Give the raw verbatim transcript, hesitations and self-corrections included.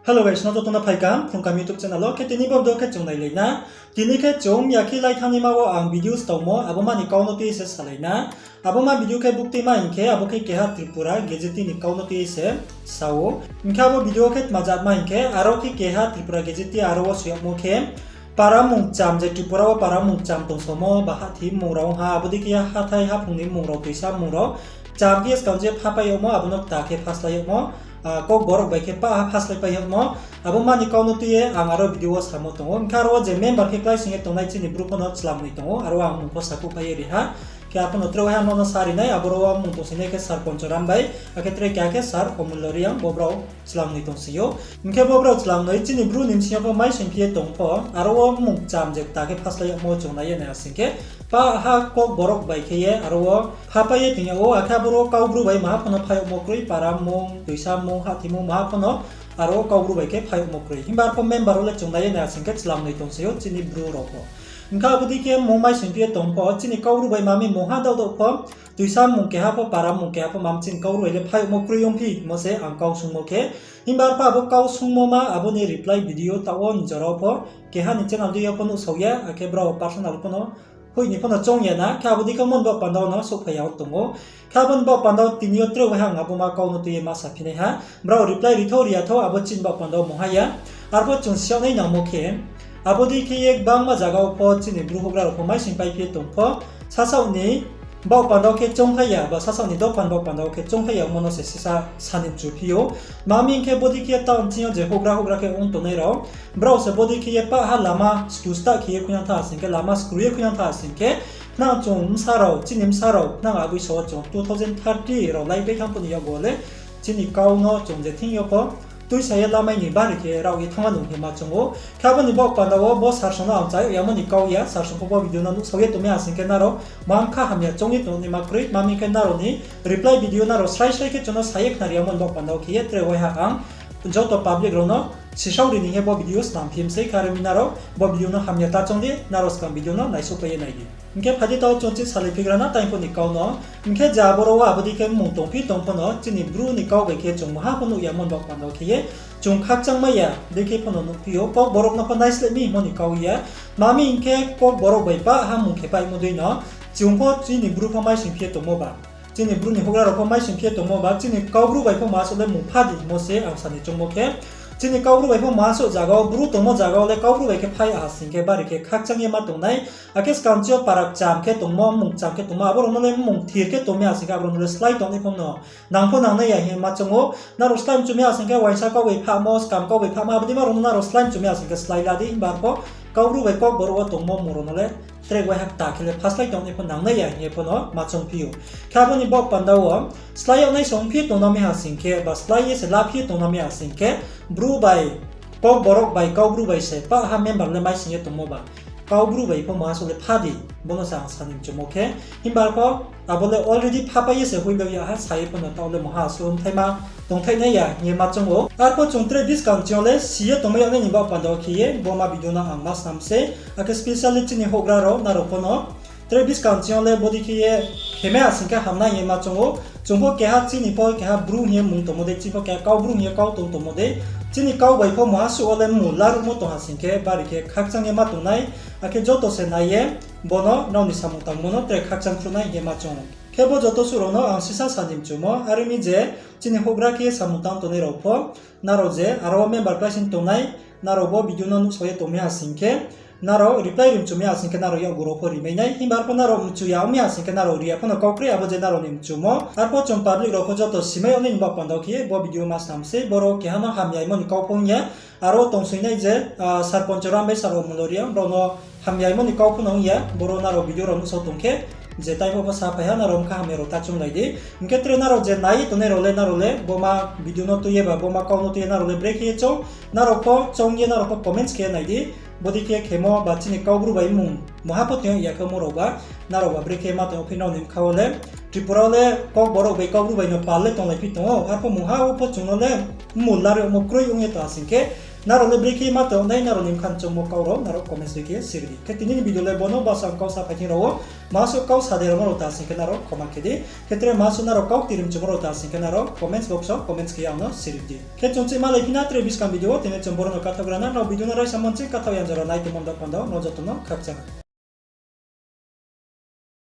Hello guys, no joto no phaikam Phrungkam YouTube channel wo. Khe tini bo video khe chung nailai na. Tini khe chung yakhe lai thangnaima wo ang video stongmo, abo mani kau no tui se salai na. Abo ma video khe bukti ma hing khe, abo khe keha Tripura gazette ni kau no tui se sa ou. Hing khe abo video khe tma jat ma hing khe, aro khe keha Tripura gazette aro wo soi yagmo khe, para mung cham je Tripura wo para mung cham tongsomo, ba hahthi mung rao ha, abo dei khe hathái haphung ni mung rao, tuisa mung rao, cham khe skang je phapai yagmo, abo no kta khe phaslái yagmo, Kokborok bai khe pah ha phaslái pai yagmo, abo mani kau no tui ye ang aro video wo samo tong ou. Hing khe aro wo je member khe klái sing ye tongnai chini Bru pho no chlamnoi tong ou, aro wo ang mung pho sakhouh pai ye ri ha. Khe apho no tre waiha no no sa ri nai, aboro wo mung tongsinai khe Sir Ponchoram bai, akhe tre keha khe Sir Omullo Reang, bo brao chlamnoi tongsi ou. Hing khe bo brao chlamnoi chini Bru ni bsing yo pho maisoing phi ye tong pho, aro wo mung cham je kta khe phaslái yagmo chung nai ye nai ha sing khe, pah ha Kokborok bai khe ye aro wo phapai ye tong yag ou, akhe aboro Kaubru bai maha pho no phai yagmo kroi, para mung, tuisa mung, hahthi mung maha pho no aro wo Kaubru bai khe phai yagmo kroi. Himba arpho member wo le chung nai ye nai ha sing khe chlamnoi tongsi ou chini Bru rao pho. Hing khe abo dei khe mung maisoing phi ye tong pho, chini Kaubru bai ma mi mungha daoh daoh pho, tuisa mung keha pho, para mung keha pho, ma mi chini Kaubru bai le phai yagmo kroi ongphi mo se ang kau sungmo khe. Himba arpho abo kau sungmo ma, abo ni reply video taoh wo ni jora wo pho, keha ni channel dei yo pho nuhsao ya, akhe brao personal pho no hoih ni pho no choung ya na, khe abo dei khe mo ni baoh panda wo no souhphai ya ong tong ou. Khe abo ni baoh panda wo tini yo tre waiha ang abo ma kau no tui ye ma saphi nai ha. Brao reply ri thou ri ya thou, abo chini baoh panda wo mungha ya. Arpho chung si yag nai nangmo khe, abo dei khe ye gbangma zaga wo pho chini Bru houhgra rao pho maisoing pai phi ye tong pho, sasaoh ni baoh panda wo khe choungphai ya, ba sasaoh ni dopha ni baoh panda wo khe choungphai ya ongmo no se sisa sa ni mchu phi ou. Ma mi hing khe bodei khe ye town ching yo je houhgra houhgra khe ong tongnai rao, brao se bodei khe ye pah ha lama sku stah khe ye khuinang tha ha sing khe, lama skru ye khuinang tha ha sing khe, khnang chung bsa rao, chini bsa rao khnang aboi sa wo chung two thousand thirty rao lai pai thanng pho ni yakgu le, chini kau no chung je thing yo pho tuisa ye lamai ni bari khe rao ye thanngma nung hima choung ou. Khe abo ni baoh panda wo bo sarsung no ang chá yag yamo ni kau ya, sarsung pho bo video no nuhsao ye tongmi ha sing khe nrao ma mkha hamya choung ye tongnaima kroi, ma mi khe nrao ni reply video nrao srai srai khe chung no sa ye khnari yamo ni baoh panda wo khe ye tre waiha ang joto public rao no sisao ri ni hing ye bo video snam phi mi sei, khe are mi nrao bo video no hamya ta choung di, nrao skang video no naisouhpai ye nai di. Hing khe phai di taoh chung chih salai phigra na taing pho ni kau no. Hing khe je aboro wo abo dei khe mmung tongphi tong pho no, chini Bru ni kau bai khe chung maha pho nuh yamo ni baoh panda wo khe ye, chung khakchangmai ya dei khe pho no nuhphi ou, Kokborok no pho naisleh mi hingmo ni kau ya. Ma mi hing khe Kokborok bai pah ha mung khe paimo dei no, chung pho chini Bru pho maisoing phi ye tongmo ba, chini Bru ni houhgra rao pho maisoing phi ye tongmo ba, chini Kaubru bai pho maha suh le mung pha di hingmo se ang sa ni choungmo khe, chini Kaubru bai pho maha suh zaga wo, Bru tongmo zaga wo le Kaubru bai khe phai ya ha sing khe bari khe khakchang ye ma tongnai. Akhe skang ching yo para kcham khe tongmo, mmung kcham khe tongmo, abo rao no le mmung thir khe tongmi ha sing khe abo rao no le slái tongnai pho no nang pho nangnai ya hing ye ma choung ou. Nrao slái mchu mi ha sing khe uaingsa kau bai phahmo, skam kau bai phahmo, abo dei ma rao no nrao slái mchu mi ha sing khe slái la di, himba arpho Kaubru bai Kokborok wo tongmo mung rao no le tre waiha kta khe le phaslái tongnai pho nangnai ya hing ye pho no ma choungphi ou. Khe abo ni baoh panda wo slái yagnai se ongphi ye tongna mi ha sing khe, ba slái ye se laphi ye tongna mi ha sing khe, Bru bai, Kokborok bai, Kaubru bai se pah ha member le maising ye tongmo ba, Kaubru bai pho maha suh le pha di, bo no se ang sa ni mchumo khe. Himba arpho abo le already phapai ye se hoih le ya ha, sa ye pho no taoh le maha suh mthaima tongthai nai ya hing ye ma choung ou. Arpho chung tre buskang ching yo le si ye tongmai yagnai ni baoh panda wo khe ye bo ma video no ang ma snam sei. Akhe specially chini houhgra rao, nrao pho no tre buskang ching yo le bodei khe ye khe mai ha sing khe hamnai hing ye ma choung ou. Chung pho keha chini pho keha Bru hing ye mung tongmo dei, chini pho keha Kaubru hing ye kau tong tongmo dei, chini kau bai pho maha suh wo le mmung laruhmo tong ha sing khe bari khe khakchang ye ma tongnai. Akhe joto se nai ye bo no nrao ni samung tangmo no tre khakchang khruh nai hing ye ma choung ou. Khe bo joto suh rao no ang sisa sa ni mchumo, are mi je chini houhgra khe ye samung tang tongnai rao pho, nrao je aro wo member kláising tongnai, nrao bo video no nuhsao ye tongmi ha sing khe, nrao reply ri mchu mi ha sing khe nrao yakgu rao pho rimai nai. Himba arpho nrao mchu ya ong mi ha sing khe nrao ri ya pho no kau kroi, abo je nrao ni mchumo. Arpho chung public rao pho joto simai yagnai ni baoh panda wo khe ye bo video ma snam sei. Boro keha no hamyaimo ni kau pho ong ya, aro tongsoinai je, ah, Sir Ponchoram bai Sir Omullo Reang, brao no hamyaimo ni kau pho no ong ya, boro nrao video rao nuhsao tong khe, je time pho saphai ha, nrao mkha hamya rao ta chounglai di. Hing khe tre nrao je nai ye tongnai rao le, nrao le bo ma video no tui ye ba bo ma kau no tui ye nrao le brekhe ye choung, nrao pho choung ye nrao pho comments khe nai di. Bodei khe khemo ba chini Kaubru bai mmung Mungha pho tong ya khe omo rao ba, nrao ba brekhe ma tong phi nrao ni bkha wo le, Tripura wo le Kokborok bai Kaubru bai no pal le tonglai phi tong ou, arpho mungha wo pho chung no le mmul lari omo kroi ong ye ta sing khe, nrao le brekhe ma tong nai, nrao ni bkha ni choungmo kau rao nrao comments bai khe siri di. Khe tini ni video le bo no, basa kau sa phai thing rao wo, masuh kau sa de rao no rao ta sing khe nrao khoma khe di. Khe tre masuh nrao kau ktirim chungmo rao ta sing khe nrao comments box wo comments khe ye ang no siri di. Khe chung chih malai phi na tre buskang video wo, tini chung boro no kathaoh gra na, nrao video no raisa monchi kathaoh yang jora nai tongmo dok panda, nrao joto no khakchang.